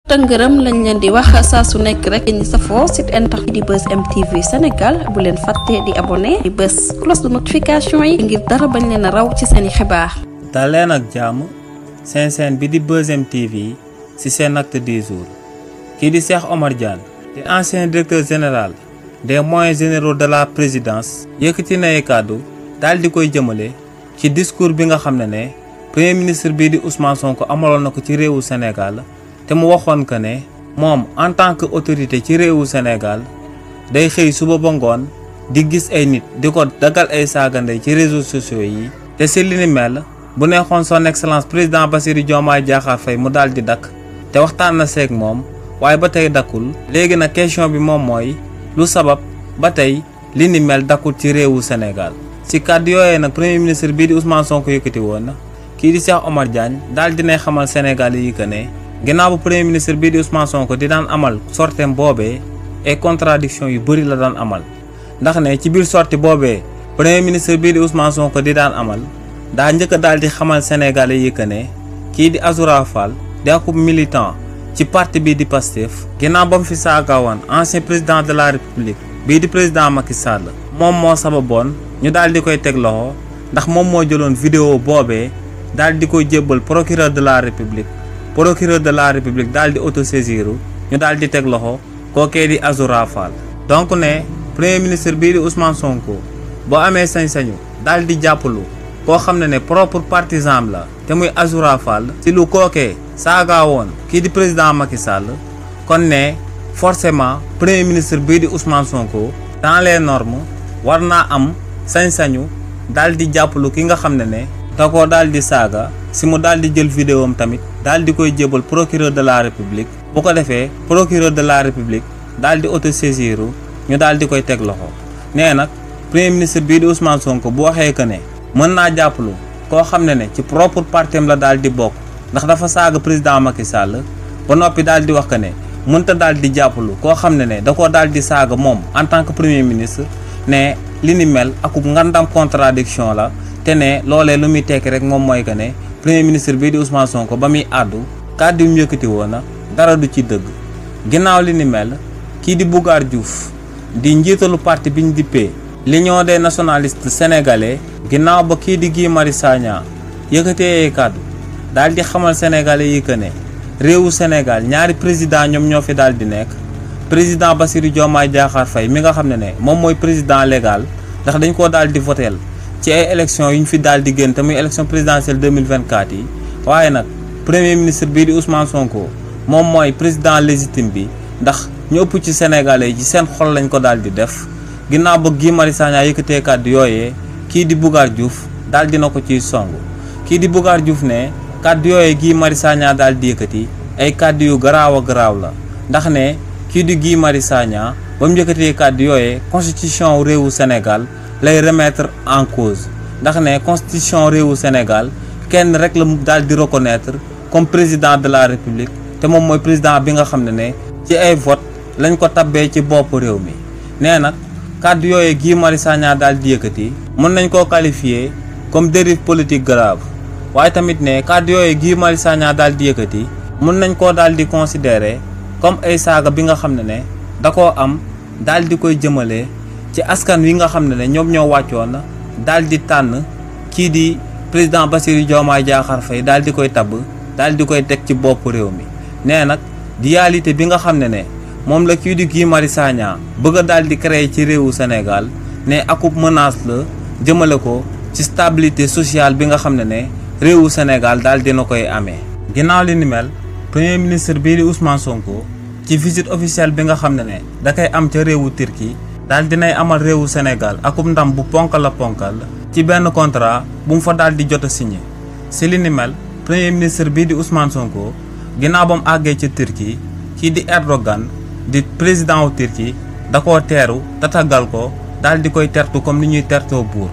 tëngërëm lañ leen di wax saa su nekk rek ñi safoo site internet di Buzz M TV Sénégal bu leen fàtte di abonné di bës cloche de notification yi ngir dara bañ leen a raw ci seeni xibaar. dal leen ak jàmm seen bi di Buzz M TV ci seen acte du jour kii di Cheikh Omar Diagne di ancien directeur général des moyens généraux de la présidence yëkkati na ay kàddu daal di koy jëmale ci discours bi nga xam ne premier ministre bii di Ousmane Sonko amaloon na ko ci réewu Sénégal te mu waxoon que ne moom en tant que autorité ci réewu Sénégal day xëy suba ba ngoon di gis ay nit di ko dagal ay saaga ndey ci réseaux sociaux yi te si li ni mel bu neexoon son excellence président Bassirou Diomaye Diakhar Faye mu daal di dakk te waxtaan na seeg moom waaye ba tey dakkul léegi nag question bi moom mooy lu sabab ba tey li ni mel dakkul ci réewu Sénégal si kàddu yooyee nag premier ministre bii di Ousmane Sonko yëkkati woon na kii di Cheikh Omar Diagne daal dinay xamal Sénégal yi que ne ginnaaw bu premier ministre bii di Ousmane Sonko di daan amal sortem boobee ay contradiction yu bëri la daan amal ndax ne ci biir sortie boobee premier ministre bii di Ousmane Sonko di daan amal daa njëkk a daal di xamal Sénégalais yi que ne kii di Azoura Fall di akub militant ci parti bii di Pastef ginnaaw ba mu fi saagawoon ancien président de la république bii di président Macky Sall moom moo sababoon ñu daal di koy teg loxo ndax moom moo jëloon vidéo boobee daal di koy jébbal procureur de la république daal di autosaisiru ñu daal di teg loxo kookee di Azoura Fall donc ne premier ministre bii di Ousmane Sonko boo amee sañ-sañu daal di jàppalu koo xam ne propre partisan la te muy Azoura Fall si lu kookee saaga woon kii di président Macky Sall kon ne forcément premier ministre bii di Ousmane Sonko dans les normes war naa am sañ-sañu daal di jàppalu ki nga xam ne da koo daal di saaga si mu daal di jël vidéo am tamit daal di koy jébal procureur de la république bu ko defee procureur de la république daal di autosaisiru ñu daal di koy teg loxo nee nag premier ministre bii di Ousmane Sonko bu waxee que ne mën naa jàppalu koo xam ne ci propre partem la daal di bokk ndax dafa saaga président Macky Sall ba noppi daal di wax que ne mënta daal di jàppalu koo xam ne da koo daal di saaga moom en tant que premier ministre ne li ni mel akub ngandam contradiction la te ne loolee lu muy tekki rek moom mooy que ne premier ministre bii di Ousmane Sonko ba muy àddu kàddu yu mu yëkkati woon na dara du ci dëgg ginnaaw li ni mel kii di Bougar Diouf di njiitalu parti bi ñu dippee l'Union des nationalistes sénégalais ginnaaw ba kii di Guy Marius Sagna yëkkatee ay kàddu daal di xamal sénégalais yi que ne réewu Sénégal ñaari président ñoom ñoo fi daal di nekk président Bassirou Diomaye Diakhar Faye mi nga xam ne moom mooy président légal ndax dañ koo daal di voteel ci ay élections yu ñu fi daal di génn te muy élection présidentielle 2024 yi waaye nag premier ministre bii di Ousmane Sonko moom mooy président légitime bi ndax ñu ëpp ci sénégalais yi ci seen xol lañ ko daal di def ginnaaw ba Guy Marius Sagna yëkkatee kàddu yooyee kii di Bougar Diouf daal dina ko ciy song kii di Bougar Diouf ne kàddu yooyee Guy Marius Sagna daal di yëkkati ay kàddu yu garaaw a garaaw la ndax ne kii di Guy Marius Sagna ba mu yëkkatee kàddu yooyee constitution réewu Sénégal lay remettre en cause ndax ne constitution réewu Sénégal kenn rek la daal di reconnaître comme président de la république te moom mooy président bi nga xam ne ci ay vote lañ ko tabbee ci bopp réew mi nee nag kàddu yooyee Guy Marius Sagna daal di yëkkati mën nañ koo qualifier comme dérive politique grave waaye tamit ne kàddu yooyee Guy Marius Sagna daal di yëkkati mën nañ koo daal di considérer comme ay saaga bi nga xam ne da koo am daal di koy jëmale ci askan wi nga xam ne ñoom ñoo wàccoon daal di tànn kii di président Bassirou Diomaye Diakhar Faye daal di koy tabb daal di koy teg ci bopp réew mi nee nag dualité bi nga xam ne moom la kii di Guy Marius Sagna bëgg a daal di créer ci réewu Sénégal ne akub menace la jëmale ko ci stabilité sociale bi nga xam ne réewu Sénégal daal dina koy amee. ginnaaw li ni mel premier ministre bii di Ousmane Sonko ci visite officielle bi nga xam ne da koy am ca réewu Turquie daal dinay amal réewu Sénégal akub ndam bu ponkal ci benn contrat bu mu fa daal di jot a signé si li ni mel premier ministre bii di Ousmane Sonko ginnaaw ba mu àggee ca Turquie kii di Erdogan di président wu Turquie da koo teeru tatagal ko daal di koy tertu comme ni ñuy tertoo buur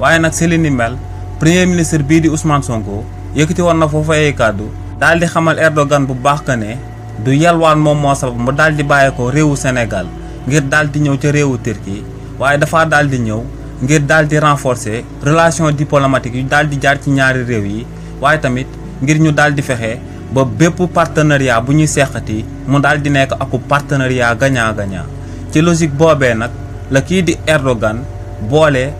waaye nag si li ni mel premier ministre bii di Ousmane Sonko yëkkati woon na foofu ay kàddu daal di xamal Erdogan bu baax que ne du yalwaan moom moo sabab mu daal di bàyyi ko réewu Sénégal ngir daal di ñëw ca réewu Turquie waaye dafa daal di ñëw ngir daal di renforcer relation diplomatique yu daal di jaar ci ñaari réew yi waaye tamit ngir ñu daal di fexe ba bépp partenariat bu ñuy seqati mu daal di nekk aku partenariat gagnant-gagnant ci logique boobee nag la kii di Erdogan boole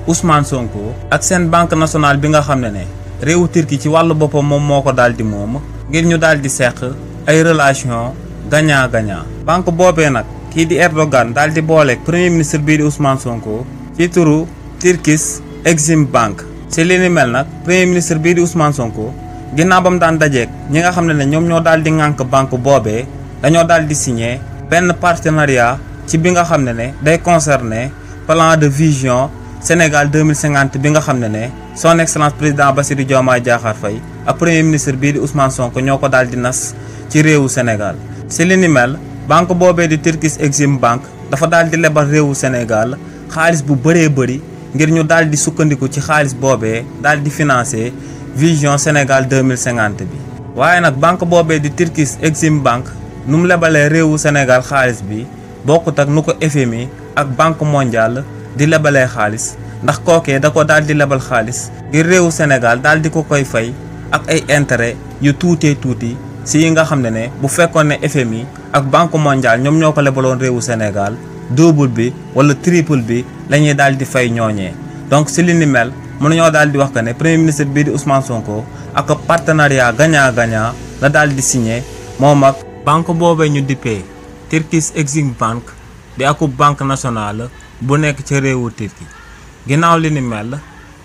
Ousmane Sonko ak seen banque nationale bi nga xam ne réewu Turquie ci wàllu boppam moom moo ko daal di moom ngir ñu daal di seq ay relation gagnant-gagnant banque boobee nag kii di Erdogan daal di boole premier ministre bii di Ousmane Sonko ci turu Turkish Exim Bank ci li ni mel nag premier ministre bii di Ousmane Sonko ginnaaw ba mu daan dajeek ñi nga xam ne ñoom ñoo daal di ŋànk banque boobee dañoo daal di signé benn partenariat ci bi nga xam ne day concerner plan de vision Sénégal 2050 bi nga xam ne son excellence président Bassirou Diomaye Diakhar Faye ak premier ministre bii di Ousmane Sonko ñoo ko daal di nas ci réewu Sénégal ci li ni mel banque boobee di Turkish Exim Bank dafa daal di lebal réewu Sénégal xaalis bu bëree bëri ngir ñu daal di sukkandiku ci xaalis boobee daal di financer vision Sénégal 2050 bi waaye nag banque boobee di Turkish Exim Bank nu mu lebalee réewu Sénégal xaalis bi bokkut ak nu ko FMI ak banque mondiale di lebalee xaalis ndax kookee da ko daal di lebal xaalis ngir réewu Sénégal daal di ko koy fay ak ay intérêt yu tuutee tuuti si yi nga xam ne bu fekkoon ne FMI ak banque mondiale ñoom ñoo ko lebaloon réewu Sénégal double bi wala triple bi la ñuy daal di fay ñooñee donc si li ni mel mën nañoo daal di wax que ne premier ministre bii di Ousmane Sonko ak partenariat gagnant-gagnant la daal di signé moom ak banque boobee ñu dippee Turkish Exim Bank di akub banque nationale bu nekk ci réewu Turquie ginnaaw li ni mel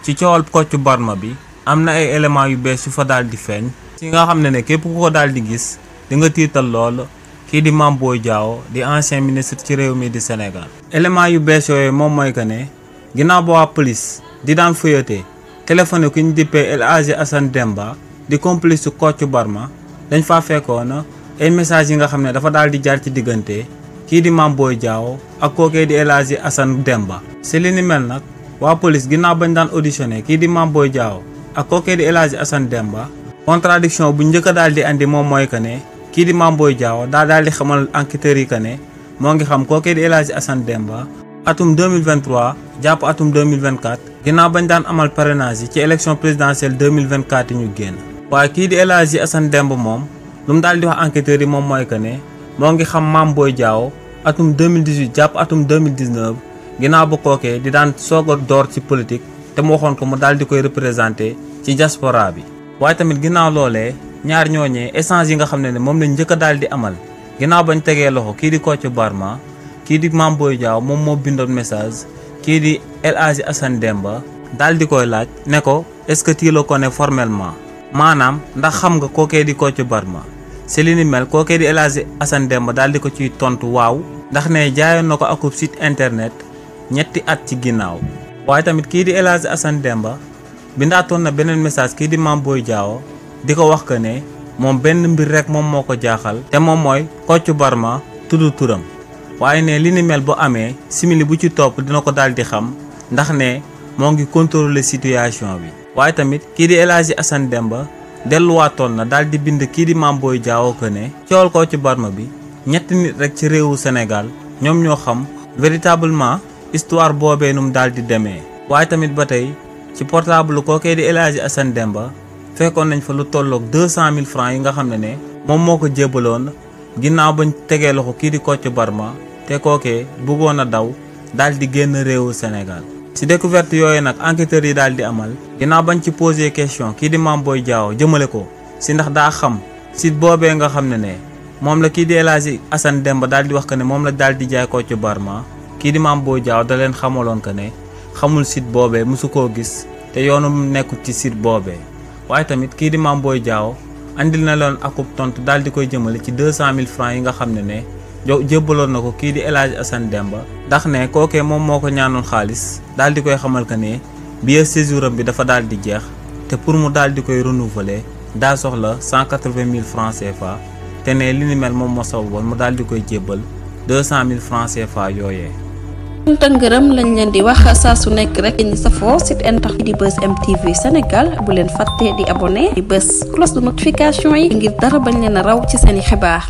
ci coowal Kocc Barma bi am na ay éléments yu bees yu fa daal di feeñ ci nga xam ne képp ku ko daal di gis di nga tiital lool kii di Mame Boye Diao di ancien ministre ci réew mi di Sénégal. éléments yu bees yooyu moom mooy que ne ginnaaw ba waa police di daan feuilleté téléphone ki ñu dippee El Hadji Assane Demba di complice su Kocc Barma dañ faa fekkoon ay messages yi nga xam ne dafa daal di jaar ci diggante kii di Mame Boye Diao ak kookee di El Hadji Assane Demba. si li ni mel nag waa police ginnaaw bañ daan auditionné kii di Mame Boye Diao ak kookee di El Hadji Assane Demba contradiction bu njëkk a daal di andi moom mooy que ne kii di Mame Boye Diao daa daal di xamal enquêteurs yi que ne moo ngi xam kookee di El Hadji Assane Demba atum 2023 jàpp atum 2024 ginnaaw bañ daan amal parrainage yi ci élection présidentielle 2024 yi ñu génn. waaye kii di El Hadji Assane Demba moom lu mu daal di wax enquêteurs yi moom mooy que ne moo ngi xam Mame Boye Diao atum 2018 jàpp atum 2019 ginnaaw ba kookee di daan soog a door ci politique te mu waxoon ko mu daal di koy représenté ci diaspora bi. waaye tamit ginnaaw loolee ñaar ñooñee échange yi nga xam ne moom lañ njëkk a daal di amal ginnaaw bañ tegee loxo kii di Kocc Barma kii di Mame Boye Diao moom moo bindoon message kii di El Hadji Assane Demba daal di koy laaj ne ko est-ce que tu le connais formellement maanaam ndax xam nga kookee di Kocc Barma. si li ni mel kookee di El Hadji Assane Demba daal di ko ciy tontu waaw ndax ne jaayoon na ko akub site internet ñetti at ci ginnaaw. waaye tamit kii di El Hadji Assane Demba bindaatoon na beneen message kii di Mame Boye Diao di ko wax que ne moom benn mbir rek moom moo ko jaaxal te moom mooy Kocc Barma tudd turam waaye ne li ni mel bu amee simili bu ci topp dina ko daal di xam ndax ne moo ngi contrôler situation bi. waaye tamit kii di El Hadji Assane Demba delluwaatoon na daal di bind kii di Mame Boye Diao que ne coowal Kocc Barma bi ñetti nit rek ci réewu Sénégal ñoom ñoo xam véritablement histoire boobee nu mu daal di demee. waaye tamit ba tey ci portable kookee di El Hadji Assane Demba fekkoon nañ fa lu tolloog 200 000 francs yi nga xam ne moom moo ko jébaloon ginnaaw bañ tegee loxo kii di Kocc Barma te kookee bëggoon a daw daal di génn réewu Sénégal. ci découverte yooyu nag enquêteurs yi daal di amal ginnaaw bañ ci posé question kii di Mame Boye Diao jëmale ko si ndax daa xam site boobee nga xam ne moom la kii di El Hadji Assane Demba daal di wax que ne moom la daal di jaay Kocc Barma kii di Mame Boye Diao da leen xamaloon que ne xamul site boobee mosu koo gis te yoonu nekkul ci site boobee. waaye tamit kii di Mame Boye Diao andil na leen akub tontu daal di koy jëmale ci 200 000 francs yi nga xam ne jébbaloon na ko kii di El Hadji Assane Demba ndax ne kookee moom moo ko ñaanoon xaalis daal di koy xamal que ne billet séjour am bi dafa daal di jeex te pour mu daal di koy renouveler daa soxla 180 000 francs CFA te ne li ni mel moom moo sababoon mu daal di koy jébbal 200 000 francs CFA yooyee. tëngërëm lañ leen di wax saa su nekk rek ñi safoo site internet di Buzz MTV Sénégal bu leen fàtte di abonné di bës cloche de notification yi ngir dara bañ leen a raw ci seeni xibaar.